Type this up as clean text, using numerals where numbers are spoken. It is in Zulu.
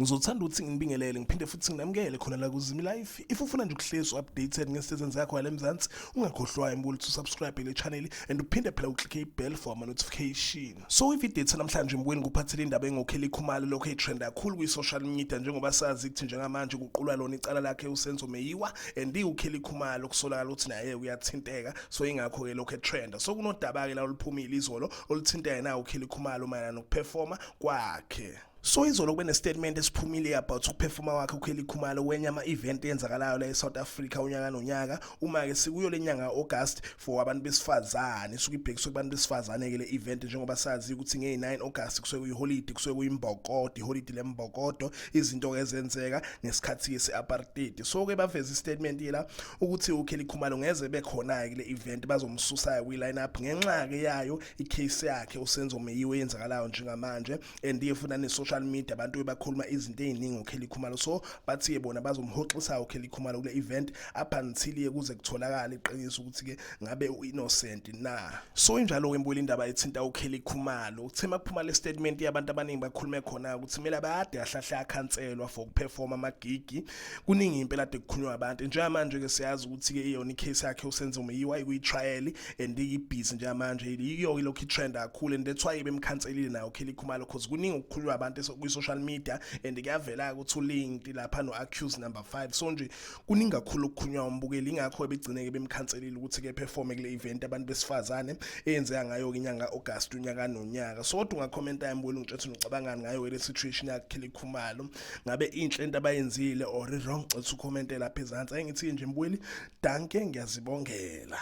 Ngizothanda ukuthi nginibingelele ngiphinde futhi nginamukele khona la kuZimi Life. If ufuna nje ukuhlezi updated ngezinto ezenzeka khona la eMzansi, ungakhohlwa mbuli to subscribe le channel and uphinde phela uclicke i-bell for ama notification. So ivideo yethu namhlanje mbukeli ngikuphathele indaba engoKelly Khumalo lokho etrend kakhulu kwi-social media njengoba sazi ukuthi njengamanje kuqulwa lona icala lakhe uSenzo Meyiwa and uKelly Khumalo kusolakala ukuthi naye uyathinteka, so ingakho ke lokho etrend. So kunodaba ke la oluphumile izolo oluthinteka naye uKelly Khumalo mayelana nokuperforma kwakhe. So izolo kube nestatement esiphumile about ukuperforma kwakhe uKelly Khumalo kwenye ama-event eyenzakalayo la e-South Africa unyaka nonyaka. Uma-ke sikuyo le nyanga August for abantu besifazane, isuke ibhekiswe kubantu besifazane-ke le event, njengoba sazi ukuthi ngeyi-9 August kusuke kuyiholidi, kusuke kuyimbokodo, iholidi lembokodo, izinto-ke ezenzeka ngesikhathi-ke se-apartheid. So-ke baveza istatement la ukuthi uKelly Khumalo ngeze bekhona-ke kule event, bazomsusa kwi-line up ngenxa-ke yayo icase yakhe uSenzo Meyiwa eyenzakalayo njengamanje, and iye futhi nane-social media abantu bakhuluma izinto ey'ningi ngoKelly Khumalo. So bathi-ke bona bazomhoxisa uKelly Khumalo kule event up until kuze kutholakale iqiniso ukuthi-ke ngabe u-innocent na. So injalo-ke mbuyela indaba ethinta uKelly Khumalo. Kuthe makuphuma le statement yabantu abaningi bakhulume khona ukuthi kumele abade ahlahle akhanselwa for ukuperforma amagigi. Kuningi impela ade kukhulunywa abantu. Njengamanje-ke siyazi ukuthi-ke iyona icase yakhe uSenzo Meyiwa ikuyi-trial and iyibhizi njengamanje, yiyo ilokhu i-trend kakhulu, and that's why bemkhanselile nayo uKelly Khumalo, cause kuningi okukhulunywa abantu kwi-social media and kuyavela ukuthi ulinked lapha no-accused number 5. So nje kuningi kakhulu okukhulunywa umbukeli, ingakho begcine-ke bemkhanselile ukuthi-ke performe kule event abantu besifazane eyenzeka ngayo-ke inyanga August unyaka nonyaka. So kodwa ungakhomenta yambukeli ungitshela ukuthi ucabangani ngayo le situation yakhe Kelly Khumalo, ngabe inhle into abayenzile or wrong? Cela ukhomente lapha ezansi. Ake ngithi nje mbukeli, dankie, ngiyazibongela.